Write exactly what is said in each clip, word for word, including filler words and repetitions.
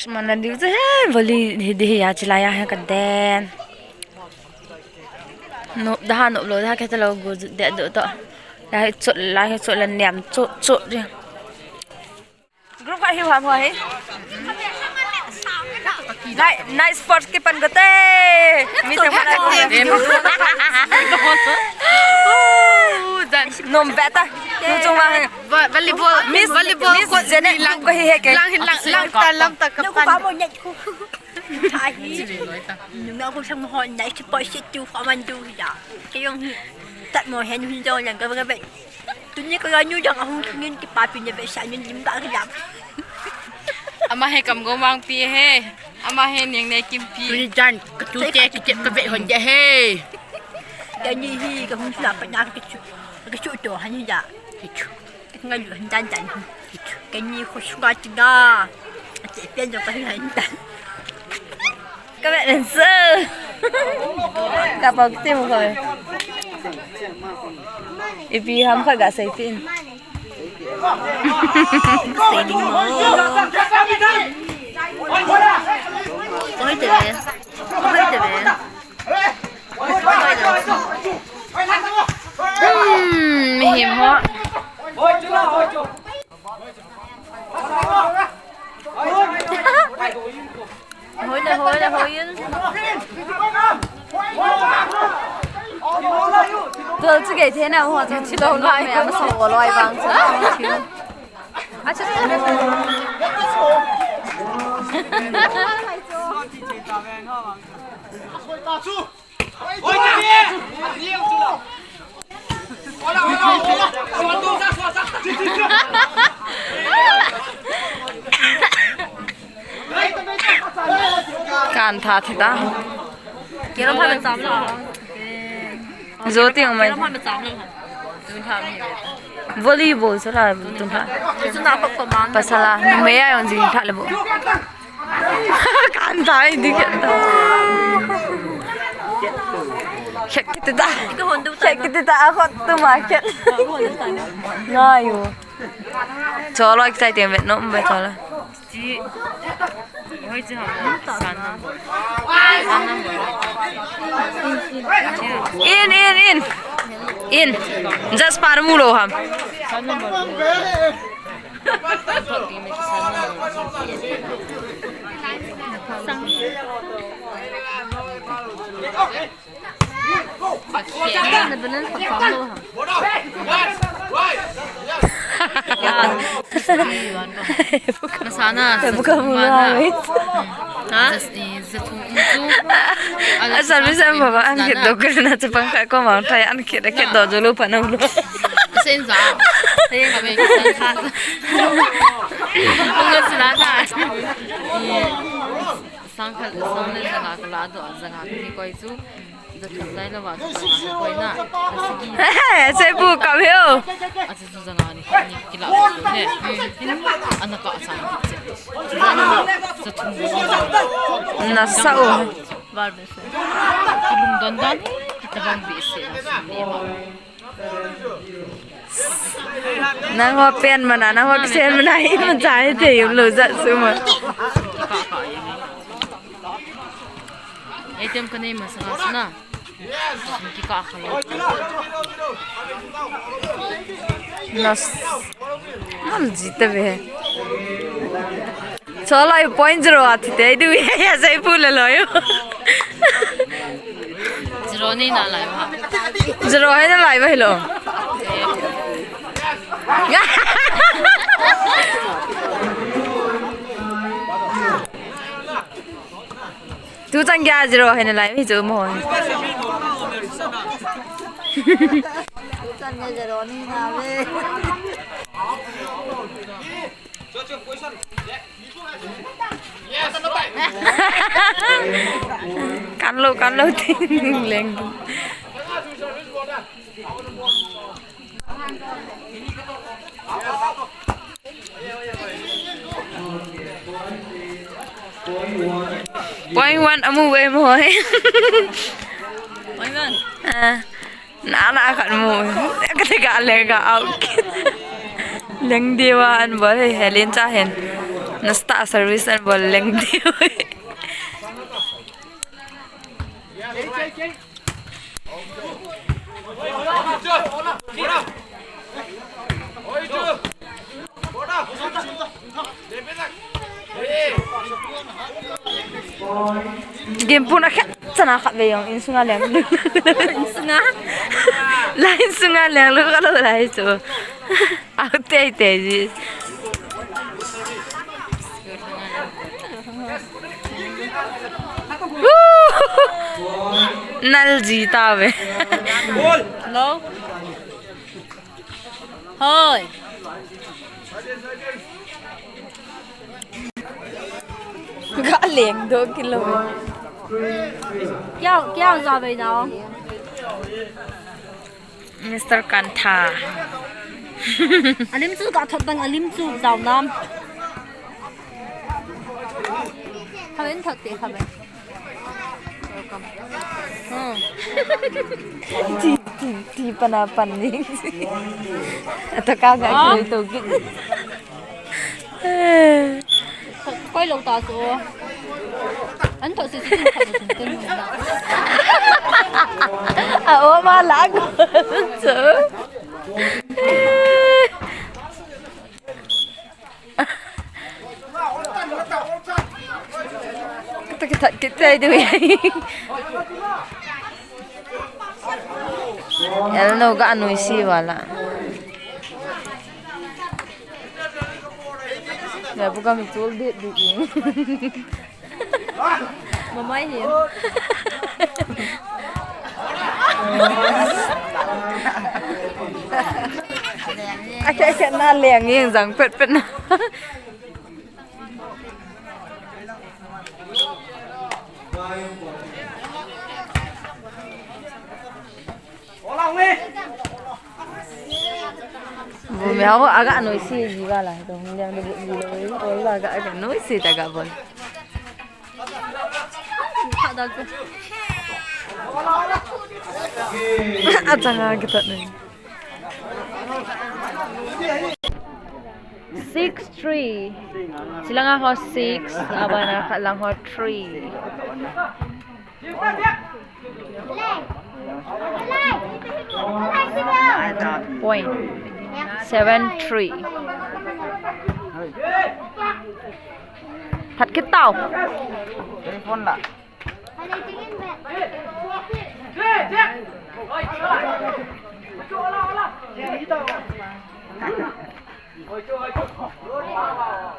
Mana diu chu he, volley hi di hi ya chilai ya he ka den. Nop da ha, nop lou da ha, khe ta lou gu de do to. La hi chot, la hi chot la niam chot chot di. Group ka hi ham ho hi. Night, night sports ki pan ko te. Mi te mana. Nom beta. Nu chung ma. Vo-, volleyball, Miss, volleyball Miss court Janet ni lang, ko hi he ke. Lang hin lang, lang ta, lang ta ka pan. Ahi. Nung na ko sang mo hon, na ki po si tu ko man du ya. Ke yong hi. Tat mo hen hin jong lang ka ba ka ba. Tuni ka ga nu jong ahung thungin ki pa pi ne be sa ni lim ga ka jam. Ama he kam go mang pi he. Ama he ning ne kim pi. Tuni jan ka tu te ki te ka be hon ja he. Ka ni hi ka hung suna pa na ka chu. Ka chu to han ja. Ka chu. Ngai lu han jan jan. Ka ni ko sunga ti na. Ate pen jo ka hi han jan. Ka vet len su. Ka pau kiti mu ko. Ipi ham khat ga sei tin. Sei ding mo. Oi te ve. Oi te ve. Hmm, mihem ho. Hoi le, hoi le, hoi in. Dol chu gei the na, ho chu chi lo lo me, ama so lo ai bang chu. Acha. Kan tha thi ta. Kero pha me cham lo. Zo ting mai. Kero pha me cham lo. Tun tha mi. Volleyball sala tun tha. Chu na pa pa man. Pasala, numei a jong jing tha le bo. Kan thai di khet ta. Khet kiti ta. Khet kiti ta, a khot tu ma khet. Ngai u. Cholo exciting vet nom ve cholo. Chi. Hoi chi ham. San number. San number. In, in, in. In. Just par mu lo ham. San number. Masana, bukan mula. Ha? Asal bisa baba an kit do kena cepang kai ko mau try an kit kit do jolo panam lo. Sen za. Kami kita. Bunga sila ta. Sang kha, sang le janga kala do, janga kani koi chu. Jathum dai lou va, janga koi na. Asigi. He, se bu ka veo. Asa chu janga ni, ni kila ne. Ana ka sang. Jathum. Na sa o. Bar be se. Lung don don. Kita bang bi se na. Nang ho pen mana, nang ho kisen mana, i man chai te yum lo jat su ma. Item ka nei masa suna. Ki ka kha lo. Nas. Mal jita ve. Cholai point zero a thi te du ya, ya sai pu le lo yo. Zero ni na lai ba. Zero hai na lai ba lo. Tu chang ya zero hai na lai ba chu mo. Tu chang ya zero ni na ve. Kan lo, kan lo, ting leng. Point one amu ve mo hai. Point one. Ah. Na na khat mu. Ka te ka le ka out. Leng diu a an bol he, Helen cha hen. Nasta service an bol leng diu. Game pun a khat chana khat ve jong insunga leng. Insunga? La insunga leng lu ka lo lai chu. Au tei tei ji. Nal ji ta ve. Hello. Hoi. Ga leng do kilo. Kya, kya ja ve nao? Mister Kantha. Alim chu ka thot dang alim chu jao nam. Haven thot te haven. Hmm. Ti, ti, ti pana pan ni. Ato ka ga koi to ki. Koi lo ta so. An to si si tin khat tin tin. A o ma la ko. So. Kita, kita, kita itu ya. Elno ga anui si wala. Ya, bukan betul dia, dia. Mamai hi. Acha, acha, na leng jeng jang pet pet na. Bu me hawo aga noi si ji ga la, to hung liang de bu ji lo, o la ga aga noi si ta ga bol. Achanga kita noi. Six three. Silanga ho six, abana khat lang ho three. Point. Seven three. Phat kit tau. Phone la.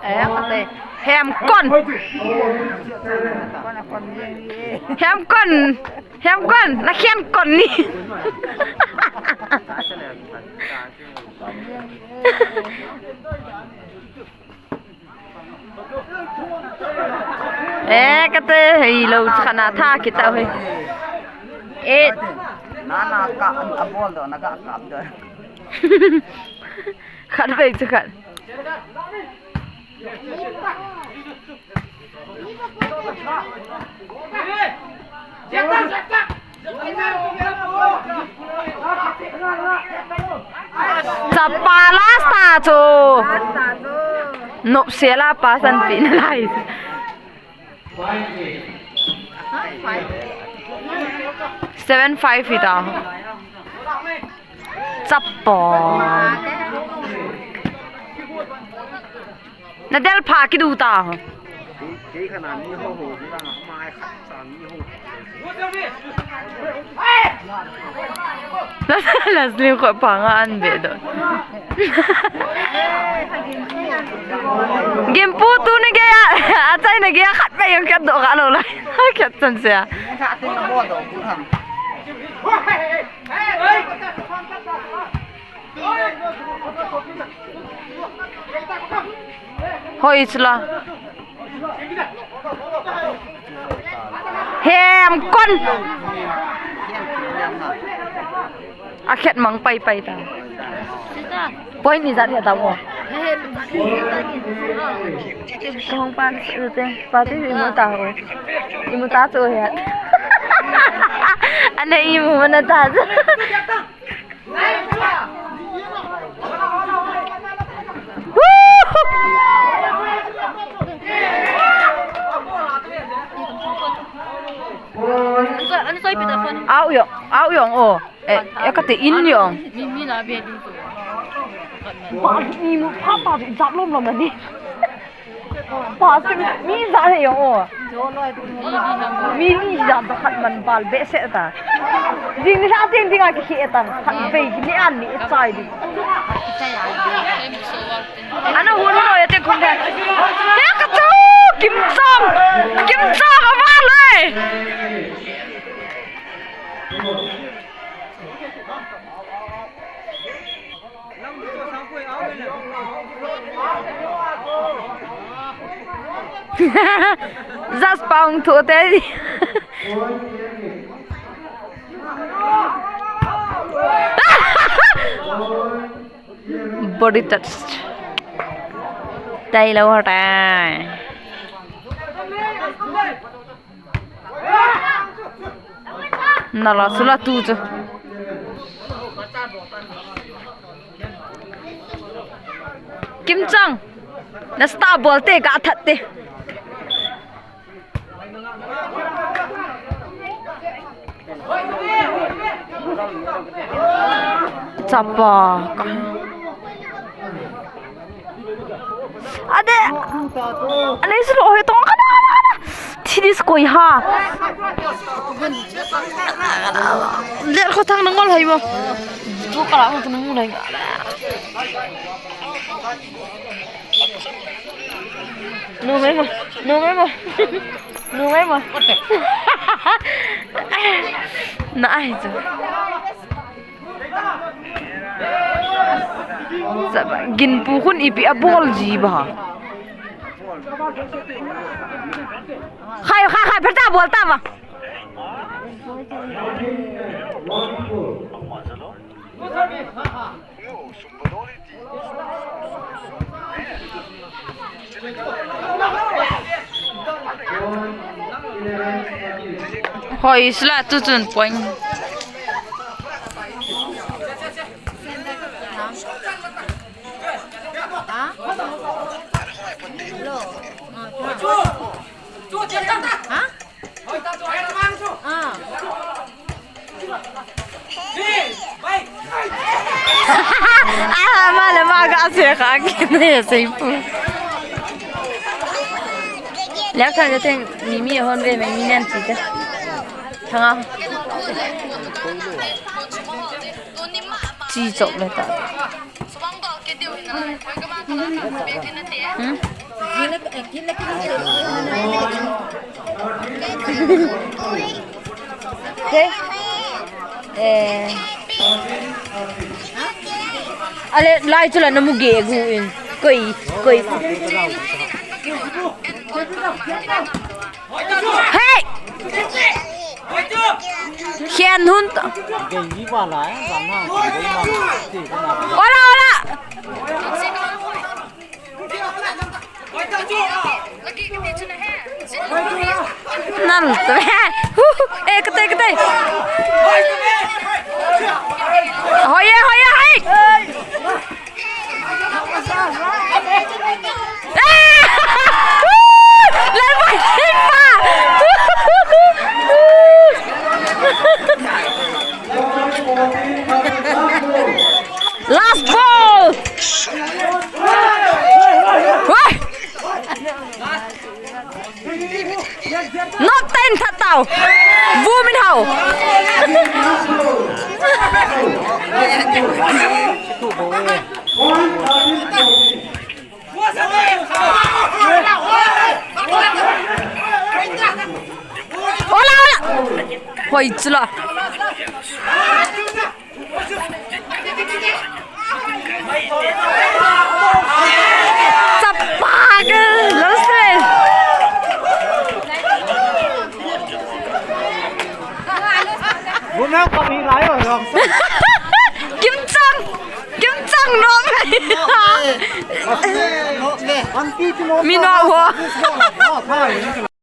Eh, kate. Hem kon. Hem kon. Hem kon. Na khen kon ni. Eh, kate, hei lo, chana tha kita hoi. Eh. Na, na, ka, a bol do, na ka, ka do. Khat vei chu khat. Chapa last ta chu. Nop se la pa san pi na lai. Seven five hi ta. Chapo. Na del pha kidu ta. Las lim ko pa nga an be do. Gimpu tu ni ge ya, a chai na ge ya khat pe yang khat do ka lo lai. Khat chan se. Hoi chula. Hem kon. A khet mang pai pai ta. Point ni jat he ta mo. Kong pan te pa te imu ta ho. Imu ta chu he. Ane imu mana ta chu. Woo! Au yong, au yong o. Eh, eh, kate in yong. Mi, mi la be du tu. Pa, mi mu pa pa jap lom lom ni. Pa, mi ja le yong o. Mi ni ja da khat man bal be se ta. Ding ni sa ting ding a ki khi e tang. Khat be ni an ni e chai ding. Ana hun hun o ya te khun de. He ka tu Kim Chang. Kim Chang a ba le. Just paung thu te. Body touch. Tai lo hota. Nala sula tu chu. Kim Chang. Na sta bol te ka that te. Chapa. Ade. Ane silo he tong kana kana. Thi dis koi ha. Le ko thang nangol hai mo. Tu kala ko nangol hai. Nungai mo. Nungai mo. Nungai mo. Na ai chu. Saba, ginpu khun ipi a bol ji ba. Khai, khai, khai, pherta bol ta ba. Hoi, sula tu chun point. Ha? Hello. Ha? Ah. Ah, ma le ma ga se kha ki ne sei pu. Le kha ga teng mi mi hon ve me mi nan ti ta. Thanga. Chi chok le ta. Hmm? Ke? Eh. Ale, lai chu la na mu ge gu in. Koi, koi. Hey! Khian hun to. Ola, ola. Nal to. Hu, hu. Eh, kate, kate. Hoye, hoye, hai. Last ball. Wah. Not ten that tau. Vu Min Hao. Ola, ola. Hoi, chula. Chapa ke lose. Guna kami layo, no? Kim Chang, Kim Chang no. Mi no ho.